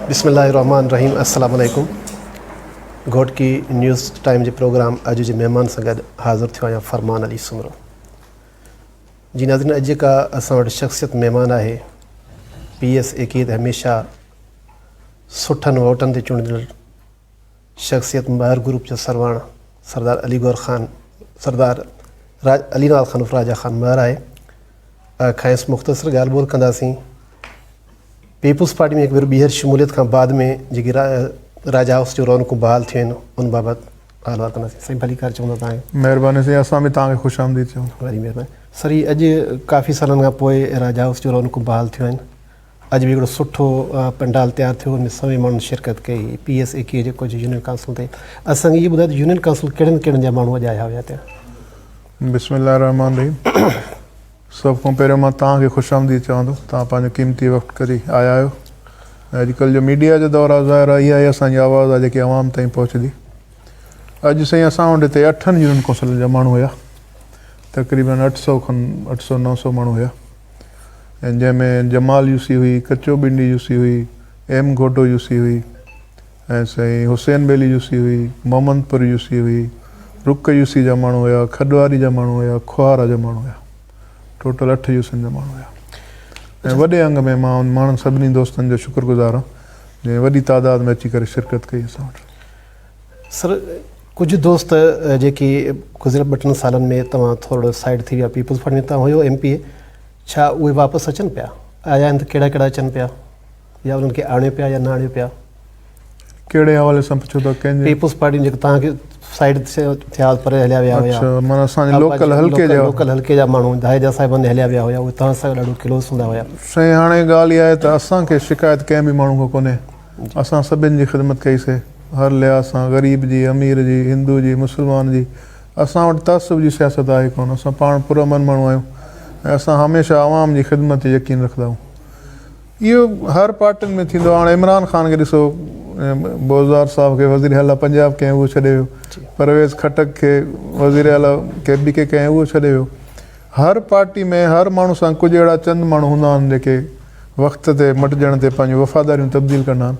بسم الله الرحمٰن الرحيم السلام عليڪم گهوٽڪي نيوز ٽائيم جي پروگرام اڄ جي مهمان سان گڏ حاضر ٿيو آهيان فرمان علي سومرو جي ناظرين اڄ جيڪا اسان وٽ شخصيت مهمان آهي پي ايس اي ڪي تي هميشه سٺن ووٽن تي چونڊجندڙ شخصيت مهر گروپ جو سرواڻ سردار علي گور خان سردار علي نواز خان عرف راجا خان مهر آهي کانئس مختصر ڳالهه ٻولهه ڪنداسين پيپلز پارٽي ۾ هڪ ڀيرو ٻيهر شموليت کان بعد ۾ جيڪي راجا هائوس جون رونقون بحال ٿيون آهن ان بابت حال احوال ڪنداسين سائين ڀلي ڪار چوندا توهان کي. مهرباني سائين اسان به توهان کي خوش آمديد چئون ٿا. وڏي مهرباني سر هي اڄ ڪافي سالن کان پوء راجا هائوس جون رونقون بحال ٿيون آهن اڄ به هڪڙو سٺو پنڊال تيار ٿيو ان ۾ سوين ماڻهن شرڪت ڪئي پي ايس ايڪيهه جي ڪجهه يونين ڪائونسل تي اسان کي اهو ٻڌايو ته يونين ڪائونسل ڪهڙن ڪهڙن جا ماڻهو اڄ آيا هيا هتي. بسم الله الرحمٰن الرحيم سڀ کان پهريون مان توهان کي خوش آمديد چوان ٿو توهان پنهنجو قيمتي وقت ڪڍي آيا آهيو ۽ اڄڪلهه جو ميڊيا جو دور آهي ظاهر آهي اها ئي اسان جي آواز آهي جيڪي عوام تائين پهچندي اڄ سائين اسان وٽ هتي اٺن يونين ڪونسلن جا ماڻهو هيا تقريبن 800 کن 800 900 ماڻهو هيا ۽ جنهن ۾ جمال يوسي هئي ڪچو ٻنڊي يوسي هئي ايم گهوٽو يوسي هئي ۽ سائين حسين ٻيلي يوسي هئي، محمد پور يوسي هئي، رڪ يوسي جا ماڻهو هيا، کڏواري جا ماڻهو هيا، کوهارا جا ماڻهو هيا. ٽوٽل اٺ يوسين جا ماڻهو هيا. ۽ وڏي انگ ۾ مان ان ماڻهن سڀني دوستن جو شڪر گذار آهيان جنهن وڏي تعداد ۾ اچي ڪري شرڪت ڪئي اسان وٽ. سر ڪجهه دوست جيڪي گذريل ٻه ٽن سالن ۾ توهان ٿورڙو سائيڊ ٿي ويا پيپلز پارٽي ۾ توهان هيو ايم پي اي ڇا اهي واپس اچن پيا آيا آهن ته ڪهڙا ڪهڙا اچن پيا؟ يا انهن کي آڻيو پيا يا نه آڻيو پيا. ڪهڙي حوالي سان پڇو ٿا ڪنهن جي؟ پيپلز پارٽي جيڪو توهان کي سائيڊ ٿيا پري هليا ويا هيا. اڇا معنيٰ اسان جي لوڪل حلقي جا. لوڪل حلقي جا ماڻهو ڌائيجا صاحبن ڏي هليا ويا هيا اهي توهان سان ڏاڍو ڪلوز هوندا هيا. سائين هاڻي ڳالهه اها آهي ته اسان کي شڪايت ڪنهن به ماڻهو کان ڪونهي اسان سڀن جي خدمت ڪئي سي هر لحاظ سان غريب جي امير جي هندو جي مسلمان جي اسان وٽ تعصب جي سياست آهي ڪونه اسان پاڻ پرامن ماڻهو آهيون ۽ اسان هميشه عوام جي خدمت تي يقين رکندا آهيون. اهو هر پارٽين ۾ ٿيندو آهي هاڻي عمران خان کي ڏسو بوزدار صاحب کي وزير اعليٰ پنجاب ڪيائين اهو ڇڏي ويو پرويز خٽڪ کي وزير اعليٰ ڪي پي ڪي ڪيائين اهو ڇڏي ويو هر پارٽي ۾ هر ماڻهو سان ڪجهه اهڙا چند ماڻهو هوندا آهن جيڪي وقت تي مٽجڻ تي پنهنجون وفاداريون تبديل ڪندا آهن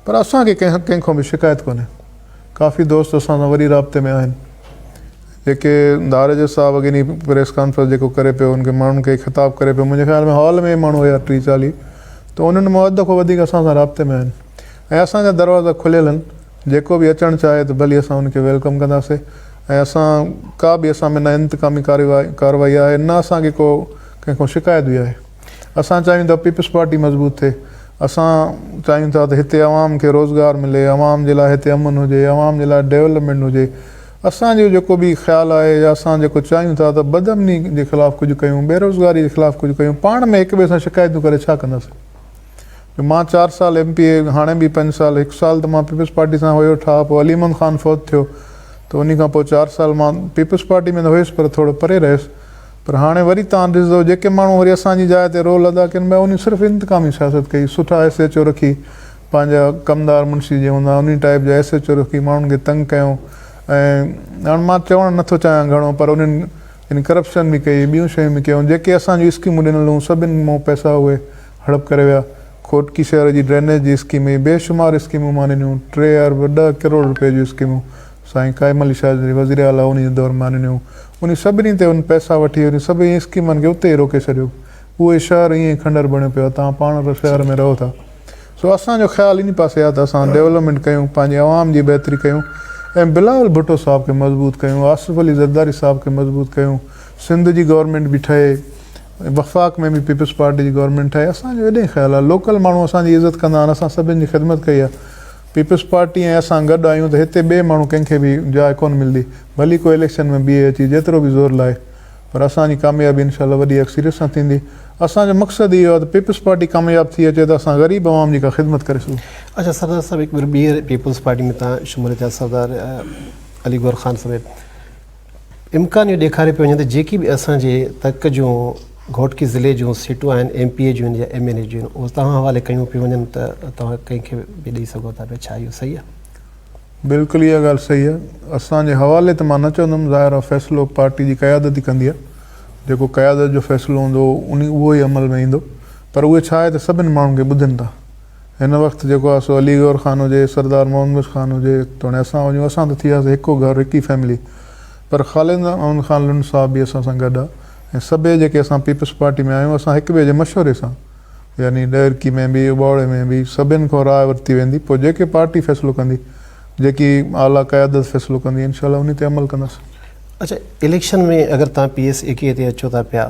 پر اسان کي ڪنهن ڪنهن کان به شڪايت ڪونهي ڪافي دوست اسان سان وري رابطي ۾ آهن جيڪي ڌاريجو صاحب اڳي ڏينهن پريس ڪانفرنس جيڪو ڪري پيو ان کي ماڻهن کي خطاب ڪري پيو منهنجي خيال ۾ هال ۾ ماڻهو هيا ٽي چاليهه ته انهن مان اڌ کان وڌيڪ اسان سان رابطي ۾ آهن ۽ اسان جا دروازا کليل آهن جيڪو به اچڻ چاهي ته ڀلي اسان ان کي welcome ڪنداسي ۽ اسان ڪا به اسان ۾ نه انتقامي ڪارروائي آهي نه اسان کي ڪو ڪنهن کان شڪايت به آهي اسان چاهيون ٿا پيپلز پارٽي مضبوط ٿئي، اسان چاهيون ٿا ته هتي عوام کي روزگار ملي، عوام جي لاء هتي امن هجي، عوام جي لاء ڊولپمينٽ هجي، اسان جو جيڪو به خيال آهي يا اسان جيڪو چاهيون ٿا ته بدامني جي خلاف ڪجهه ڪيون، بيروزگاري جي خلاف ڪجهه ڪيون، پاڻ ۾ هڪ ٻئي سان شڪايتون ڪري ڇا ڪنداسين؟ جو مان چار سال ايم پي اي هاڻي به پنج سال هڪ سال ته مان پيپلز پارٽي سان هيو ٺاهه پوء علي محمد خان فوت ٿيو ته انهي کان پوء چار سال مان پيپلز پارٽي ۾ ته هيس پر ٿورو پري رهيس پر هاڻي وري توهان ڏسندو جيڪي ماڻهو وري اسان جي جاء تي رول ادا ڪن پيا انهن صرف انتقامي سياست ڪئي سٺا ايس ايڇ او رکي پنهنجا ڪمدار منشي جي هوندا انهي ٽائيپ جا ايس ايڇ او رکي ماڻهن کي تنگ ڪيو ۽ هاڻي مان چوڻ نٿو چاهيان گهڻو پر انهن يعني ڪرپشن به ڪئي ٻيون شيون به ڪيون جيڪي اسان جون اسڪيمون ڏنل هيون سڀن مون پئسا اهي هڙپ ڪري ويا کوٽڪي شهر جي ڊرينيج جي اسڪيم هئي بيشمار اسڪيمون مان ڏنيون ٽي ارب ڏهه ڪروڙ روپيه جون اسڪيمون سائين قائم علي شاهه جڏهن وزير اعليٰ انهي جي دور مان ڏنيون انهي سڀني تي ان پئسا وٺي انهي سڀني اسڪيمن کي اتي ئي روڪي ڇڏيو اهو شهر ائين ئي کنڊر بڻيو پيو آهي توهان پاڻ شهر ۾ رهو ٿا سو اسان جو خيال انهي پاسي آهي ته اسان ڊولپمينٽ ڪيون پنهنجي عوام جي بهتري ڪيون ۽ بلاول ڀٽو صاحب کي مضبوط ڪيون آصف علي زرداري صاحب کي مضبوط ڪيون سنڌ جي گورنمينٽ به ٺهي وفاق ۾ به پيپلز پارٽي جي گورنمينٽ ٺهي اسان جو ايڏي خيال آهي لوڪل ماڻهو اسان جي عزت ڪندا آهن اسان سڀني جي خدمت ڪئي آهي پيپلز پارٽي ۽ اسان گڏ آهيون ته هتي ٻئي ماڻهو ڪنهن کي به جاء ڪونه ملندي، ڀلي ڪو اليڪشن ۾ بيهي اچي جيترو به زور لائي پر اسان جي ڪاميابي انشاء الله وڏي اڪثريت سان ٿيندي. اسان جو مقصد اهو آهي ته پيپلز پارٽي ڪامياب ٿي اچي ته اسان غريب عوام جي ڪا خدمت ڪري سگهون. اڇا سردار صاحب هڪ ڀيرو ٻيهر پيپلز پارٽي ۾ تان شموليت ٿيا سردار علي گوهر خان سميت امڪان اهو ڏيکاريو پيو وڃي ته جيڪي به اسان جي تڪ جون گهوٽڪي ضلعي جون سيٽون آهن ايم پي اي جون يا ايم اين اي جون اهي توهان حوالي ڪيون پيون وڃن ته توهان ڪنهن کي به ڏئي سگهو ٿا پيا ڇا اهو صحيح آهي؟ بلڪل اها ڳالهه صحيح آهي اسان جي حوالي ته مان نه چوندم ظاهر آهي فيصلو پارٽي جي قيادت ئي ڪندي آهي جيڪو قيادت جو فيصلو هوندو انهي اهو ئي عمل ۾ ايندو پر اهي ڇا آهي ته سڀني ماڻهن کي ٻڌن ٿا. هن وقت جيڪو آهي سو علي گوهر خان هجي، سردار محمد بخش خان هجي، توڻي اسان هجون، اسان ته ٿي وياسين هڪ گهر، هڪ ئي فيملي. پر خالد احمد خان لنڊ صاحب به اسان سان گڏ آهي ۽ سڀئي جيڪي اسان پيپلز پارٽي ۾ آهيون، اسان هڪ ٻئي جي مشوري سان يعني ڏهرڪي ۾ به، اٻاوڙي ۾ به سڀن کان راء ورتي ويندي، پوء جيڪي پارٽي فيصلو ڪندي، جيڪي اعليٰ قيادت فيصلو ڪندي، انشاء الله انهي تي عمل ڪنداسين. اڇا اليڪشن ۾ اگر توهان پي ايس ايڪيهه تي اچو ٿا پيا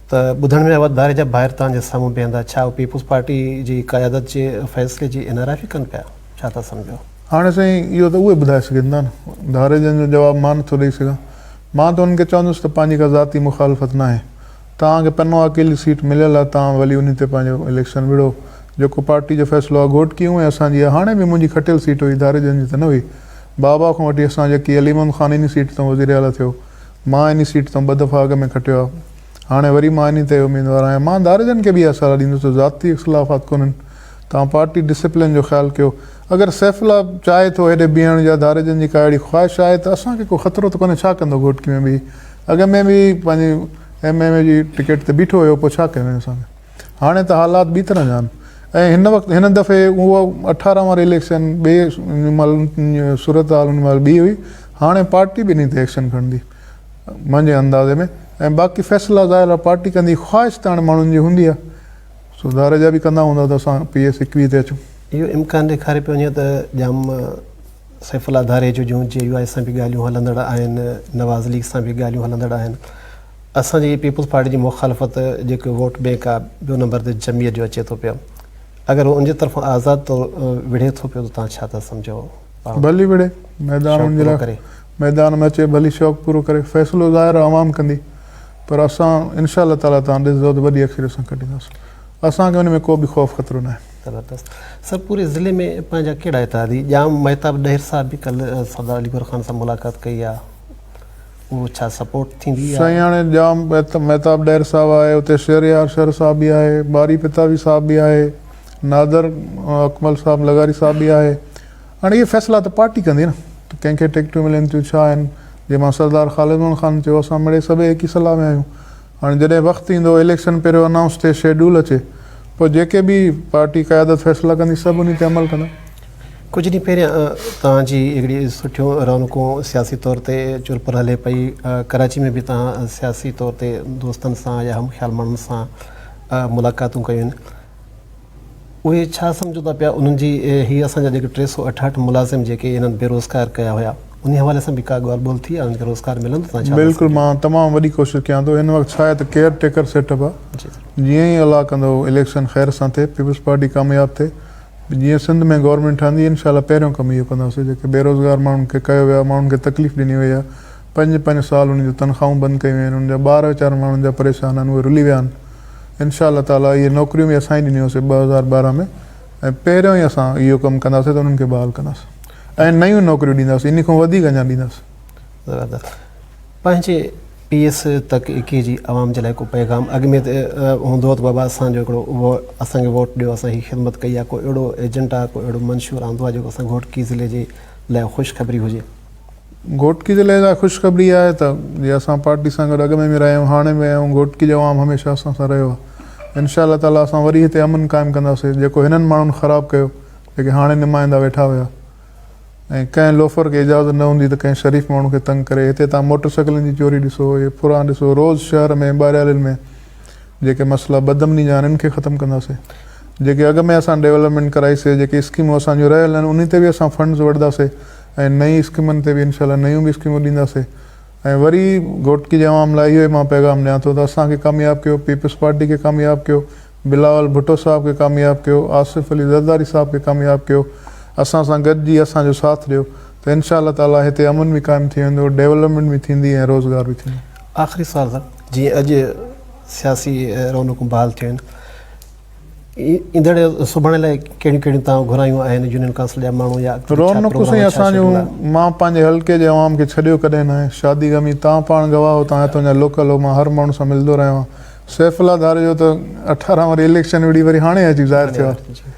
ته ٻڌڻ ۾ آيو آهي ڌاري جا ڀائر توهان جي سامهون بيهندا، ڇا هو پيپلز پارٽي جي قيادت جي فيصلي جي انحرافي ڪن پيا؟ ڇا ٿا سمجهو؟ هاڻي سائين اهو ته اهي ٻڌائي سگهن ٿا نه، ڌاريجن جو جواب مان نٿو ڏئي سگهان. مان ته انهن کي چوندس ته پنهنجي ڪا ذاتي مخالفت ناهي. توهان کي پنو عاقل جي سيٽ مليل آهي، توهان ڀلي انهي تي پنهنجو اليڪشن وڙهو. جيڪو پارٽي جو فيصلو آهي، گهوٽڪي هونئن اسان جي آهي، هاڻي به منهنجي کٽيل سيٽ هئي، ڌاريجن جي ته نه هئي. بابا کان وٺي اسان جيڪي علي محمد خان انهي سيٽ تان وزير اعليٰ ٿيو، مان انهي سيٽ تان ٻه دفعا اڳ ۾ کٽيو آهي، هاڻي وري مان انهي تي اميدوار آهيان. مان ڌاريجن کي به اها صلاح ڏيندس ته ذاتي اختلافات ڪونهن، توهان پارٽي ڊسيپلين جو خيال ڪيو. اگر سيف الله چاهي ٿو هيڏي بيهڻ يا ڌاريجن جي ڪا اهڙي خواهش آهي ته اسان کي ڪو خطرو ته ڪونهي، ڇا ڪندو گهوٽڪي ۾ بيهي؟ اڳ ۾ به پنهنجي ايم ايم اي جي ٽڪيٽ تي بيٺو هيو، پوء ڇا ڪيو اسان کي؟ هاڻي ته حالات ٻي طرح جا آهن ۽ هن وقت هن دفعي اهو 18 واري اليڪشن ٻي مهل صورتحال ان مهل ٻي هئي، هاڻي پارٽي به انهي تي ايڪشن کڻندي منهنجي اندازي ۾ ۽ باقي فيصلا ظاهر آهي پارٽي ڪندي، خواهش ته هاڻي ماڻهن جي هوندي آهي سو ڌاريجا به ڪندا هوندا ته اسان پي ايس 21 تي اچون. اهو امڪان ڏيکاري پيو وڃي ته ڄام سيف الله ڌاريجو جون جي يو آء سان به ڳالهيون هلندڙ آهن، نواز ليگ سان به ڳالهيون هلندڙ آهن. اسان جي پيپلز پارٽي جي مخالفت جيڪو ووٽ بينڪ آ ٻيو نمبر تي جمعيت جو اچي ٿو پيو اگر هو ان جي طرفان آزاد طور وڙهي ٿو پيو ته توهان ڇا ٿا سمجهو؟ پاڻ ڀلي وڙهي ميدان شوق ان جي پورو لاء ڪري. ميدان ۾ اچي ڀلي شوق پورو ڪري فيصلو ظاهر آ عوام ڪندي پر اسان انشاء الله تعالي توهان ڏسندو ته وڏي اڪثريت سان ڪڍينداسون اسان کي ان ۾ ڪو به خوف خطرو ناهي. زبردست سر پوري ضلعي ۾ پنهنجا ڪهڙا اتحادي ڄام مهتاب ڏهر صاحب به ڪلهه سردار علي گوهر خان سان ملاقات ڪئي آ اهو ڇا سپورٽ ٿيندي يا. سائين هاڻي ڄام مهتاب ڏهر صاحب آهي اتي شهريار شر صاحب به آهي باري پتافي صاحب به آهي نادر اڪمل صاحب لغاري صاحب به آهي هاڻي اهي فيصلا ته پارٽي ڪندي نه ته ڪنهن کي ٽڪيٽون ملن ٿيون ڇا آهن جي مان سردار خالد محمد خان چيو اسان مڙئي سڀئي هڪ ئي صلاح ۾ آهيون هاڻي جڏهن وقت ايندو اليڪشن پهريون انائونس ٿئي شيڊول اچي پوء جيڪي به پارٽي قيادت فيصلا ڪندي سڀ انهي تي عمل ڪندا. ڪجهه ڏينهن پهريان توهان جي هڪڙي سٺيون رونقون سياسي طور تي چرپر هلي پئي ڪراچي ۾ به توهان سياسي طور تي دوستن سان يا هم خيال ماڻهن سان ملاقاتون ڪيون اهي ڇا سمجهو ٿا پيا انهن جي هي اسان جا جيڪي 368 ملازم جيڪي انهن بيروزگار ڪيا هيا انهي حوالي سان به ڪا ڳالهه ٻولهه ٿي آهي انهن کي روزگار ملندو توهان ڇا ٿا بلڪل سمجهو؟ مان تمام وڏي ڪوشش ڪيان ٿو هن وقت ڇا آهي ته ڪيئر ٽيڪر سيٽ اپ آهي جي سر. جيئن ئي الله ڪندو اليڪشن خير سان ٿئي پيپلز پارٽي ڪامياب ٿئي جيئن سنڌ ۾ گورنمينٽ ٺهندي انشاء الله پهريون ڪم اهو ڪنداسين جيڪي بيروزگار ماڻهن کي ڪيو ويو آهي ماڻهن کي تڪليف ڏني وئي آهي پنج پنج سال انهن جون تنخواهون بند ڪيون ويون آهن انهن جا ٻار ويچارا ماڻهن جا پريشان آهن اهي رلي ويا آهن انشاء الله تعالي اهي نوڪريون به اسان ئي ڏنيون هيون 2012 ۾ ۽ پهريون ئي اسان اهو ڪم ڪنداسين ته انهن کي بحال ڪنداسين ۽ نيون نوڪريون ڏينداسين انهي کان وڌيڪ اڃا ڏينداسين. زبردست پنهنجي پي ايس تڪ ايڪي جي عوام جي لاء ڪو پيغام اڳ ۾ ته هوندو هو ته بابا اسان جو هڪڙو اسان کي ووٽ ڏيو اسان هي خدمت ڪئي آهي ڪو اهڙو ايجنڊا ڪو اهڙو منشور آندو آهي جيڪو اسان گهوٽڪي ضلعي جي لاء خوشخبري هجي. گهوٽڪي ضلعي لاء خوشخبري اها آهي ته جي اسان پارٽي سان گڏ اڳ ۾ به رهيا آهيون هاڻي به آهيون گهوٽڪي جو عوام هميشه اسان سان رهيو آهي انشاء الله تعالي اسان وري هتي امن قائم ڪنداسين جيڪو هنن ماڻهن خراب ڪيو جيڪي هاڻي نمائندا ويٺا هيا ۽ ڪنهن لوفر کي اجازت نه هوندي ته ڪنهن شريف ماڻهو کي تنگ ڪري هتي توهان موٽر سائيڪلن جي چوري ڏسو اهي ڦران ڏسو روز شهر ۾ ٻاريالين ۾ جيڪي مسئلا بدامني جا آهن انهن کي ختم ڪنداسين جيڪي اڳ ۾ اسان ڊيولپمينٽ ڪرائي سي جيڪي اسڪيمون اسان جون رهيل آهن انهي تي به اسان فنڊز وٺنداسين ۽ نئين اسڪيمن تي به انشاء الله نيون به اسڪيمون ڏينداسين ۽ وري گهوٽڪي جي عوام لاء اهو ئي مان پيغام ڏيان ٿو ته اسان کي ڪامياب ڪيو پيپلز پارٽي کي ڪامياب ڪيو بلاول ڀٽو صاحب کي ڪامياب ڪيو آصف علي زرداري صاحب کي ڪامياب ڪيو اسان سان گڏجي اسان جو ساٿ ڏيو ته انشاء الله تعالي هتي امن به قائم ٿي ويندو ڊيولپمينٽ به ٿيندي ۽ روزگار به ٿيندو. آخري سوال سر جيئن اڄ سياسي رونقون بحال ٿيون آهن ايندڙ سڀاڻي لاء ڪهڙيون ڪهڙيون توهان گهرايون آهن يونين ڪائونسل جا ماڻهو يا اڳتي ڇا رونقون پروگرام سائين آهي ڇا اسان شيڊول جون آهي؟ مان پنهنجي حلقي جي عوام کي ڇڏيو ڪڏهن ناهي شادي غمي توهان پاڻ گواهه هو توهان هتان جا لوڪل هو مان هر ماڻهو سان ملندو رهيو آهيان سيف الله ڌاريجو ته 18 واري اليڪشن وڙهي وري هاڻي اچي ظاهر ٿيو آهي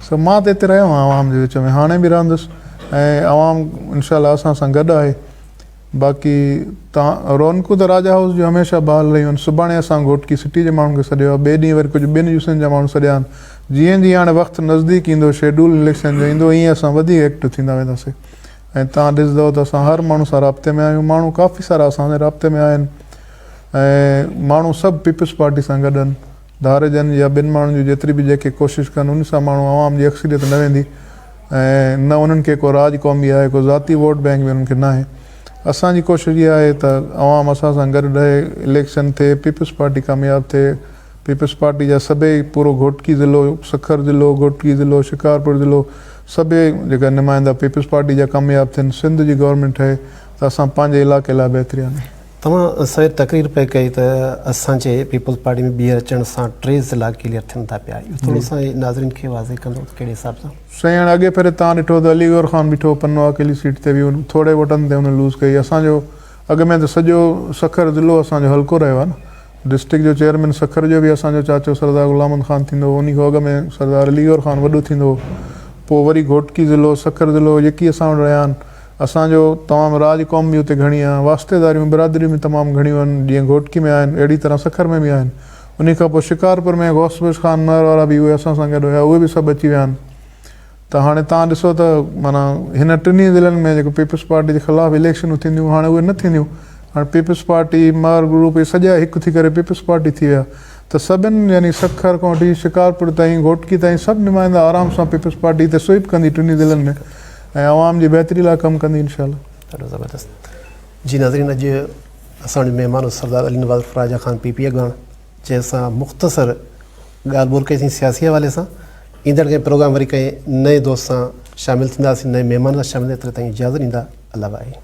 سو مان ته هتي رهيو آهيان عوام جي وچ ۾ هاڻي به رهندس ۽ عوام انشاء الله اسان سان گڏ آهي. باقي تان رونقون ته راجا هائوس جون هميشه بحال رهيون آهن. سڀاڻي اسان گهوٽڪي سٽي جي ماڻهن کي سڏيو آهي، ٻئي ڏينهن وري ڪجهه ٻين يوسين جا ماڻهو سڏيا آهن. جيئن جيئن هاڻي وقت نزديڪ ايندو، شيڊول اليڪشن جو ايندو، ايئن اسان وڌيڪ ايڪٽو ٿيندا وينداسين ۽ توهان ڏسندؤ ته اسان هر ماڻهو سان رابطي ۾ آهيون. ماڻهو ڪافي سارا اسان سان رابطي ۾ آهن ۽ ماڻهو سڀ پيپلز پارٽي سان گڏ آهن. ڌاريجن يا ٻين ماڻهن جون جيتري به جيڪي ڪوشش ڪن ان سان ماڻهو عوام جي اڪثريت نه ويندي ۽ نه انهن کي ڪو راڄ قومي آهي ڪو ذاتي ووٽ بينڪ به انهن کي ناهي اسان جي ڪوشش اها آهي ته عوام اسان سان گڏ رهي اليڪشن ٿئي پيپلز پارٽي ڪامياب ٿئي پيپلز پارٽي جا سڀئي پورو گهوٽڪي ضلعو سکر ضلعو گهوٽڪي ضلعو شڪارپور ضلعو سڀئي جيڪا نمائندا پيپلز پارٽي جا ڪامياب ٿين سنڌ جي گورنمينٽ ٺهي ته اسان پنهنجي علائقي لاء بهتري آڻيون. توهان سوير تقرير پئي ڪئي ته اسان جي پيپلز پارٽي ۾ ٻيهر اچڻ سان ٽي ضلعا ڪليئر ٿين ٿا پيا اهو ٿورو سائين ناظرين کي واضح ڪندو ته ڪهڙي حساب سان. سائين هاڻي اڳي ڦيري توهان ڏٺو ته علي گوهر خان بيٺو هو پنو اڪيلي سيٽ تي به ٿوري ووٽن تي هن لوز ڪئي اسان جو اڳ ۾ ته سڄو سکر ضلعو اسان جو حلقو رهيو آهي نه ڊسٽرڪٽ جو چيئرمين سکر جو به اسان جو چاچو سردار غلام محمد خان ٿيندو هو انهي کان اڳ ۾ سردار علي گوهر خان وڏو ٿيندو هو پوء وري گهوٽڪي ضلعو سکر ضلعو جيڪي اسان وٽ رهيا آهن اسان جو تمام راڄ قوم به اتي گهڻي آهي، واسطيداريون برادريون به تمام گهڻيون آهن، جيئن گهوٽڪي ۾ آهن اهڙي طرح سکر ۾ به آهن. انهي کان پوء شڪارپور ۾ غوث بخش خان مهر وارا به اهي اسان سان گڏ هيا اهي به سڀ اچي ويا آهن ته هاڻي توهان ڏسو ته معنيٰ هن ٽنهي ضلعن ۾ جيڪو پيپلز پارٽي جي خلاف اليڪشنون ٿينديون هاڻي اهي نه ٿينديون هاڻي پيپلز پارٽي مهر گروپ اهي سڄا هڪ ٿي ڪري پيپلز پارٽي ٿي ويا ته سڀن يعني سکر کان وٺي شڪارپور تائين گهوٽڪي تائين سڀ نمائندا آرام سان پيپلز پارٽي هتي سوئپ ڪندي ٽنهي ضلعن ۾ ۽ عوام جي بهتري لاء ڪم ڪندي انشاء الله. ڏاڍو زبردست جي ناظرين اڄ اسان جو مهمان هو سردار علي نواز فراجا خان پي پي اڳواڻ جنهن سان مختصر ڳالهه ٻولهه ڪئي سين سياسي حوالي سان ايندڙ ڪنهن پروگرام وري ڪنهن نئين دوست سان شامل ٿينداسين نئين مهمان سان شامل ايتري تائين اجازت ڏيندا الله باهي.